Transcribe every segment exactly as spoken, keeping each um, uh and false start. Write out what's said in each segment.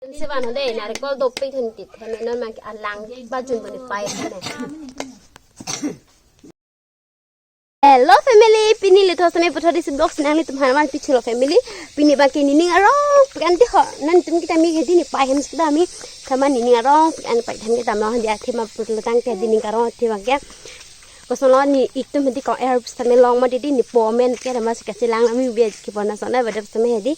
Sevan hode, narekol dopik thun tit, heme non mang alang bajun boni pai heme. Hello family, pini lithos tame puthot isi vlog si nanglitum aphan pi cholo family. Pini abangke nening arongpik an dei ho, nanglitum kita mi hedi nepai hem sida mi. Thama nening arongpik an pai hem kita ma dia thema putlo tangte hedi ning arong thema ke. Kosonlo ne ik atum hedi ko-er sitame long mati dei, ne po amen ke thama si kachelang nang mi bia kipon asonai bade sitame hedi.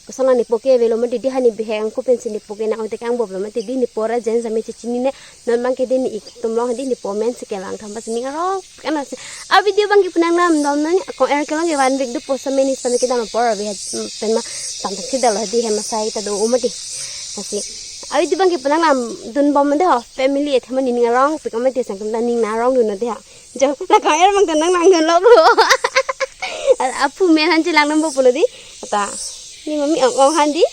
Kosonlo ne po ke avelo mati dei, hani bihek angko pensi ne po ke nang ote kang boblo mati dei, ne po ra jen sitame chechinine. Non abangke dei ne ik atum long hedi ne po amen si kelang thama si ning arongpik an si. A video abangke pu nangnamdom non, ko-er kelong ke van bek do po sitame ne sitame kedam apor ave pen ma tam tam kedam lo hedi hem asai ta do mati. Asi. A video abangke pu nangnamdun bom dei ho family, athema nening arongpik mati sangtum ta ning arongdun dei ho. Jo, la ko-er abang ta nangnamdunloklo. Aphu amen aphan chelang nang bo pulo dei. Ata. Ne mami ong ong aphan dei.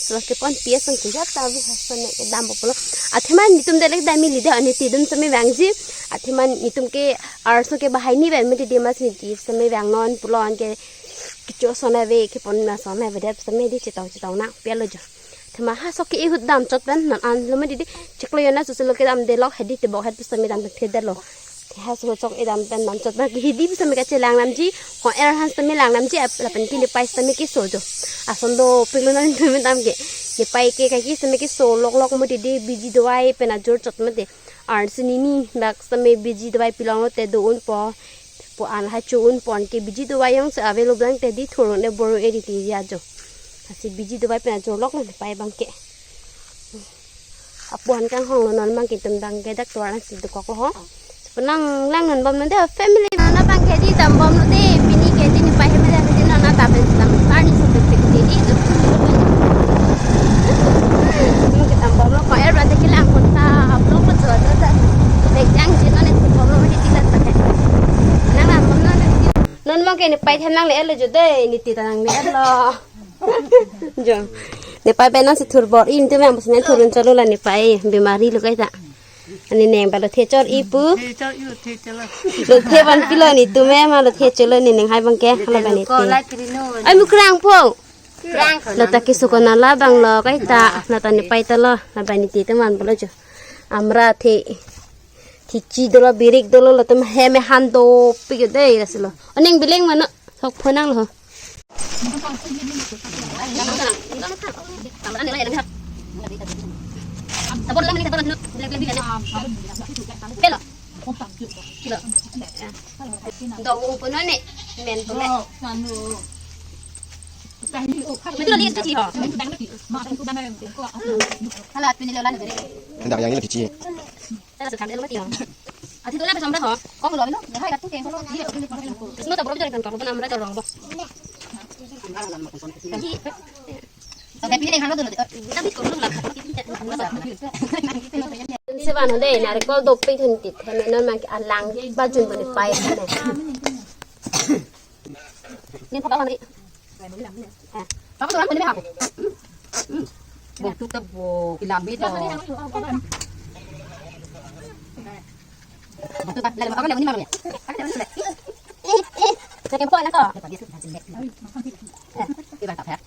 So kepon pi asong ke jat ta vi hasan ne kedam bo pulo. Athema netum delek dam ili dei, ne tidun sitame vangji. Athema netum ke arso ke bahai ni ven mati dei, mas ne ti sitame vang non pulo anke kecho asonai ave, kepon asonai ave dei sitame dei chetong chetong nang pi alo jo. Thema ha sok ke ihut damchot pen non an lo mati dei, chiklo jona susu lo kedam delok hedi tebok het pusitame dam thedetlo. Te ha sok sok edam pen damchot abangke hedi pusitame kachelang namji, ko-er aphan sitame lang namji, ap- lapen ke nepai sitame keso jo. Ason dopiklo nangtum dam ke. Nepai ke kaike sitame keso loklok mati dei, biji dawai pen ajor chot mati. Arnisi nini bak sitame biji dawai pilong lote do-un po. Po an ha cho-un pon ke biji dawai jongsi avelo abangte dei thurun ne boru eri ti ya jo. Asi biji dawai pen ajor loklo nepai abangke. Apo an kanghonglo, non abangke netum abangke dak tovar nangsi dokoklo ho. Penang lang non bom non dei family. Non abangke dei dam bomlo dei, pini ke dei nepai hem dei, dei non ta pen dam arni so pe pe dei dei. Mo ke dam bomlo, ko-er bra te kelang kota, vlog lo jo ta ta. Dei jang je non ne bomlo dei ti la ta. Nang dam bom non. Non abangke nepai hem nangle-etlo jo dei, ne ti ta nangle-etlo. Jo. Nepai pen nangsi thur bor-i, netum yang bos ne thurun chotlo la nepai, bemari lo kaita. Ani neng ba lothe chor-i pu. Lothe chor-i, lothe chor-i. Lothe vanpilo netum ma lothe cholo ne neng hai abangke, hala bani te. Ai mukrang po. Krang. Lata keso konat la abang lo kaita, lata nepai ta lo, la bani te teman pulo jo. Amra the. Thichi dolo, birik dolo, latum hem ehan dopik dei, lasi lo. Oning bileng mano, sok phonang lo. Pelo. Pelo. Dong upo non ne, men po ne. Betul dia tu ho. Hala, pini lo lan. Hendak yang ini kecil. Tara sekhang delo mati ho. Ati dola pe samra ho. Kong lo lo. Hai katu ke. Semua tak berapa jalan kan kalau pun amra dorong bo. Tapi ini hang tu. Tapi kong lo lah. Sevan hode, narekol dopik thun tit. Heme non mang alang bajun boni pai. Nin papa mari. Papa tuh kan punya apa? Bok tuh tebo kilambi to. Bok tuh tak lele apa lele ni malu ya? Sa tempo na ko. Iba tak ya.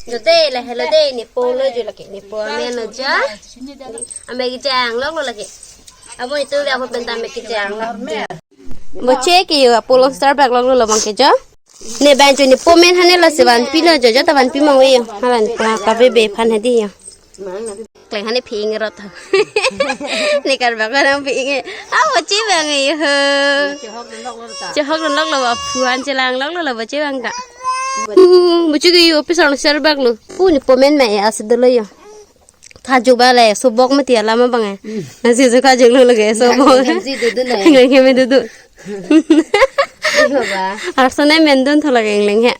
Lo dei, la helo dei, ne po lo jo lake, ne po amen lo jo. Ame kejang lok lo lake. Abo itu dia aku bentar ame kejang lok. Boche ke yo, apo along Starbucks lok lo abangke jo. Ne banjo ne po amen hane la si vanpi lo jo, jo ta vanpi mang ve yo. Halan pa ka be be phan hedi yo. Kleng hane phi ingrot. Ne karbak nang phi inge. Ah, boche abang yo. Chehok lok lo ta. Chehok lok lo, aphu an chelang lok lo, boche abang ta. Uh, boche ke yo office along Starbucks lo. Uh, ne po amen ma ya, asi dolo yo. Kajok ba le, sobok mati alam abang eh. Nasi so kajok lo lake, sobok. Nasi dudu na. Ngai keme dudu. Iyo ba. Arso ne mendun tho lake ingleng he.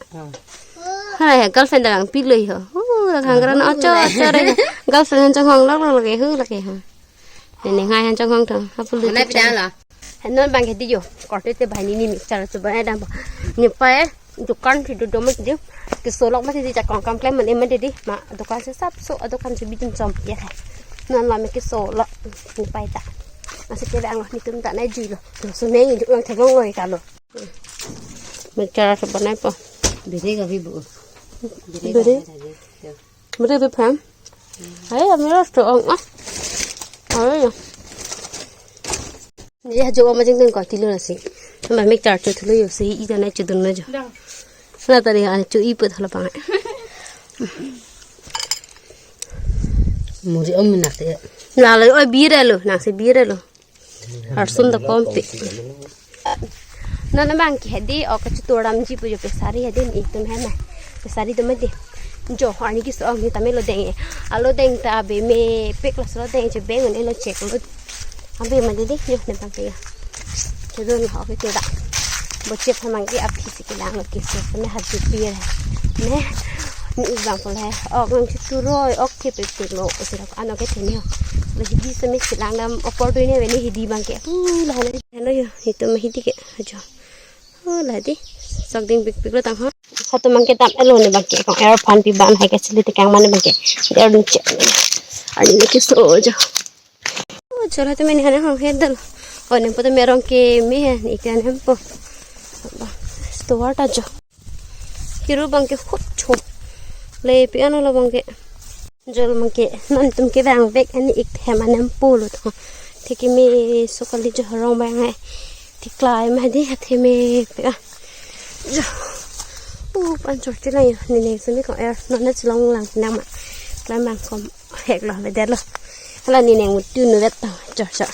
Hai, girlfriend ta kangpi lo ho. Hu, la kangkran ocho, ocho re. Girlfriend han chonghong lok lo lake, hu lake ho. Nene ngai han chonghong tho. Apulu. Mana pidang lo? Henon abangke di yo. Korte te banghini mixture choba dam bo. Nepai dukan si dodo mati di. Keso lok mati di, jakong kam klem mane mati di. Ma dukan si sap so, dukan si bidun chom ya khai. Non la me keso lo. Nepai ta. Masi ke bang lo, netum ta nai jui lo. So ne ni ulang thek lo ngoi ka lo. Mixture choba nai po. Bere kabi bu. Bere. Bere. Bere tu phan. Ai, amira sto ong ah. Ai. Ye jo ma jing ko tilo lasi. Ma mik char chu thulo yo si i jana chu dun na jo. Dang. Na tari an chu i put hala pang. Muri om nak te. Na lo oi bire lo, nang si bire lo. Arsun da kompi. Non abang ke hedi ok chu toram ji pu jo pesari hedi ni tum hena. Pesari tum hedi. Jo ani keso ong ni tame lo deng. Alo deng ta be mepik lo so deng che beng ne lo chek lo. Abe ma hedi jo ne bang ke ya. Che don ho ke da. Bo chek ha mang ke aphi si kelang lo keso ne ha ju pi ne. Ni bang ko le. Ok nang chu turoi ok ke pepik lo. Sira ko ano ke theni ho. Lo hidi semi silang dam opor dui ne veni hidi bang ke. Hu la la. Hello yo, itum hidi ke ajo. Oh, la di. Sok ding big big lo tang ho. Hoto mang ke tam elo ne bang ke kong air fan pi ban hai ke sili tekang mane bang ke. Der dun che. Ani ne keso jo. Oh, chora to meni hana hong hedal. Oh, nempo to merong ke me hai ni kan hempo. Store ta jo. Kiru bang ke hut cho. Le pi ano lo bang ke. Jol bang ke. Non tum ke bang bek ani ik hem anem pulo to. Theke me so kali jo rong bang hai. Thiklai ma di hathe me pe a. Jo. U pan chor ti la yo. Ni ne sumi ko er. Non na chilong lang nang ma. Klam bang kom hek lo le der lo. Hala ni ne mutu nu vet to. Jo jo.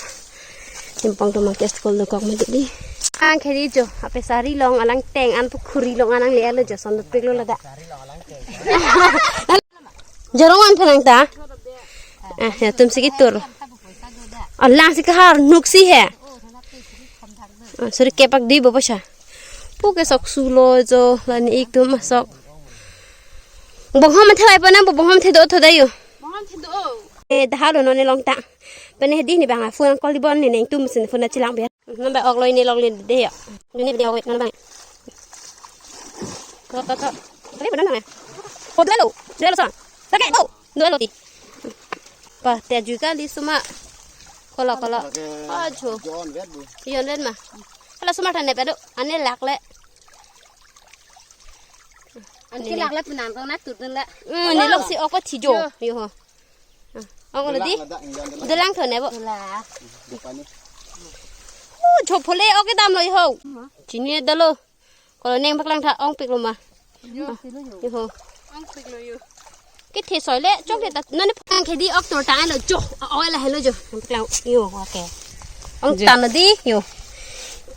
Simpong to ma ke school lo kok ma di di. Ang kheri jo, apesari long alang teng an pukhuri long anang le lo jo son dot pik lo lada. Jorong an phanang ta. Ah, ya tum si kitur. Alang si kahar nuk si he. Ah, suri kepak di bo pasha. Pu ke sok su lo jo lani ik tum sok. Bonghom the bai panam bonghom the do tho da yo. Bonghom the do. Eh, dah lo non ne long ta. Pane di ni bang phone call di bon ni neng tum sin phone na chilang biar. Nang ba ok loi ne lok le de ya. Ni ne de ok nang ba. To to to. Re ba nang. Ko dua lo. Dua lo sa. Lagi tu. Dua lo ti. Pa te ju kali suma. Kolo kolo. Ajo. Yon ven ma. Hala suma thane pedo. Ane lak le. Anke lak le penang tong na tut dun la. Hmm, ne lok si ok pa thijo. Yo. Yo ho. Ah, ong lo di. Dolang tho ne bo. Dolang. Oh, chop phole ok dam lo yo ho. Chini dalo. Kolo neng paklang tha ong pik lo ma. Yo, pik lo yo. Yo ho. Ong pik lo yo. Kethe soi le chok le ta nani paklang khedi ok tur tang lo jo. Oi la helo jo. Paklang yo wa ke. Ong tan lo di yo.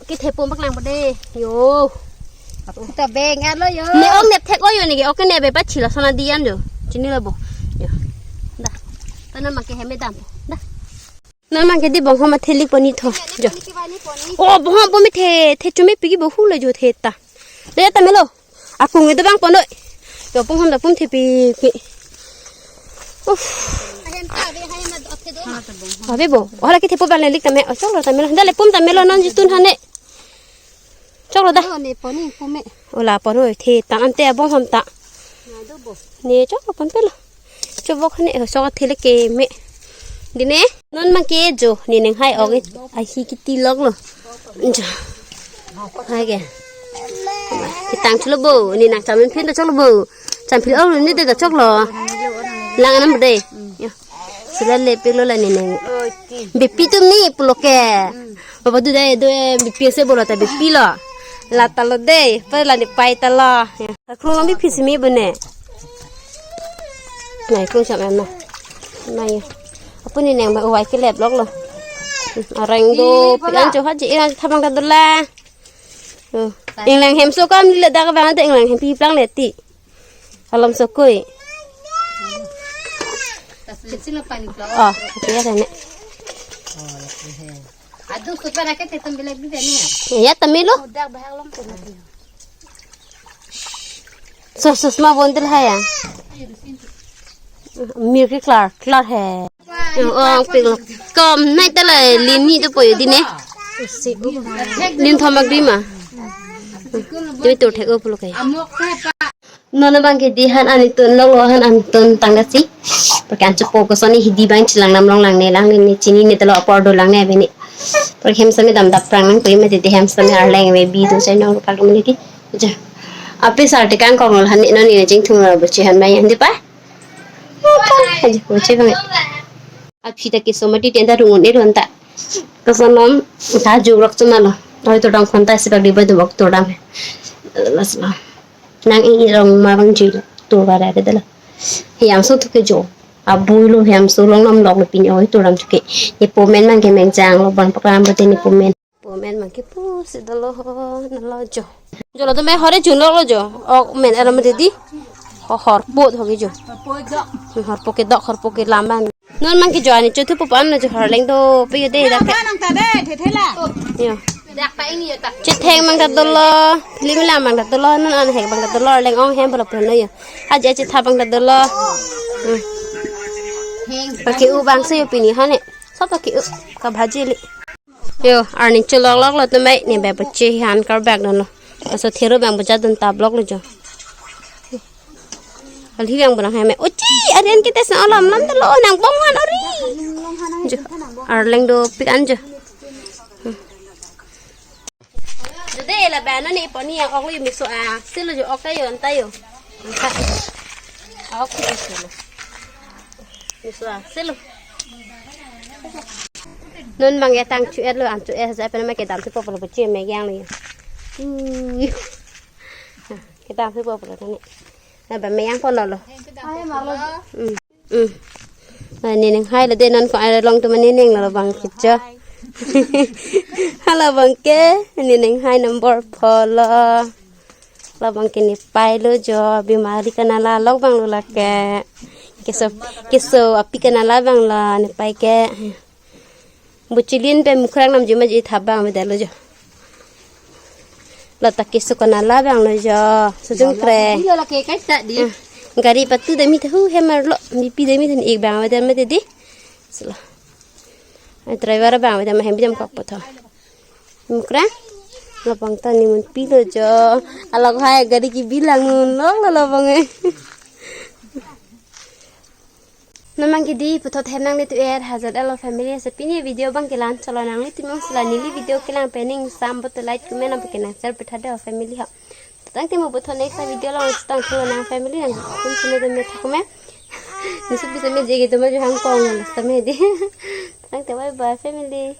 Kethe pum paklang pade yo. Aku ta beng alo yo. Ne ong ne thek o yo ne ke ok ne be pa chila sona di an jo. Chini lo bo. Yo. Da. Tanam ma ke heme dam. Da. Non mang ke di bonghom atheli poni tho. Jo. Oh, bonghom pon me the, the chumi pigi bo hu le jo the ta. Le ta melo. Akung itu bang ponoi. Jo bonghom da pum the pi ki. Uff. Abe bo. Ora ki the po ban le lik ta me. Oh, chok lo ta melo. Da le pum ta melo non jutun hane. Chok lo da. Lo ne poni pume. Ola pon oi the tan ante abonghom ta. Na do bo. Ne chok lo pon pelo. Chok bo khane sok athe le ke me. Di ne. Non mang ke jo ne neng hai ok ahi kiti lok lo. Jo. Hai ke. Kitang chok lo bo. Ne nang chamin phin ta chok lo bo. Chamin phin ok lo ne de ta chok lo. Lang anam de. Ya. Sila le pik lo la ne neng. Bepi tum ni pulo ke. Baba du dai do bepi se bolo ta bepi lo. La ta lo de, pa la ni pai ta lo. Akrung long bepi simi bene. Nai krung cham em na. Nai. Apu ne neng ba wai ke lep lok lo. Areng do pi an cho ha ji an thabang ta do la. Ingleng hem so kam le da ka bang ta ingleng hem pi plang le ti. Alam sokoi. Oh, okay ya ne. Adu supa raket tetum bilek di ne. Ya tamilo. Udah bahang long tu nanti. Sos sos ma bon tel hai ya. Mir ke klar, klar hai. Oh, pik lo. Kom nai ta la lini to poyo di ne. Lin thomak di ma. Di tur thek o pulo kai. Non bang ke di han anitun lo han anitun tang da si. Porque an chupo ko soni hidi bang chilang nam long lang ne lang ne chini ne telo apor do lang ne bini. Porque hem sami dam dap prang nang koi me di hem sami arleng me bi do sai nong kal mili ki. Ja. Api sarti kangkong lo hani non ini jingthung lo buchi han bayan di pa. Aji buchi bang. Api ta keso mati tiang ta rungun e ron ta. Keso nom ta jurok cuma lo. Oi todam khonta sipak di badu bok todam. Las lo. Nang ini rong ma bang jil tu bara de la. Hiam so tu kejo. Abui lo hiam so long nom lok lo pini oi todam chuke. Ni pomen mang ke mengjang lo bang pakram bate ni pomen. Pomen mang ke pusi dolo na lo jo. Jo lo tame hore jun lo jo. Ok men alam de di. Ho horpo ho ke jo. Horpo ke dok horpo ke lamba. Non mang ke jo ani chothu popan lo jo horleng do pe de dak. Nang ta de the the la. Yo. Dak pa ini yo ta. Chetheng mang ta dolo. Limla mang ta dolo non an hek mang ta dolo leng ong hem bolo pon lo yo. Aja chetha mang ta dolo. Hmm. Heng. Pake u bang se yo pini hane. Sop pake u ka bhaji li. Yo, arni cholok lok lo tumai ne bai pache han karbak dun lo. Aso thero bang baja dun tap lok lo jo. Alhi bang bunang heme. Uchi, arian kita sa alam lam dolo nang bong han ori. Jo, arleng do pik an jo. Jode la bana ni poni yang ok lo miso a. Silo jo ok tayo antayo. Anta. Ok silo. Miso a. Silo. Non bang ya tang chu et lo an chu et ja pen ma kedam si popolo buchi me yang lo. Ui. Kedam si popolo ni. Na ba me yang pon lo. Ai ma lo. Hmm. Hmm. Nah, nening hai lo de non ko ai long tu ma nening lo bang kicha. Hala bang ke nening hai number pho lo. Labang ke nepai lo jo, bimari kanala lok bang lo lake. Keso, keso api kanala bang lo nepai ke. Buchilin pe mukrang nam juma ji thabang me dalo jo. Lata keso kanala bang lo jo. Sujung kre. Ilo lake kai ta di. Ah, gari patu demi thahu hemar lo, mipi demi than ik bang me dal me di. Silo. Ai driver bang me dal me hem bidam kok potho. Mukra? Labang ta ni mun pilo jo. Alok hai gari kebi lang nun lok lo labang eh. Namang kidi puthot hem nanglitum er hajat alo family ase pini video bang kelang cholo nanglitum mong sila neli video kelang pening sam bot like comment nang pekenang share petha de family ho. Tangte mo puthot next video lo tang cholo nang family nang kum sene de me thakume. Nisuk bisa me jege to ma jo hang kong na same de. Tangte bye bye family.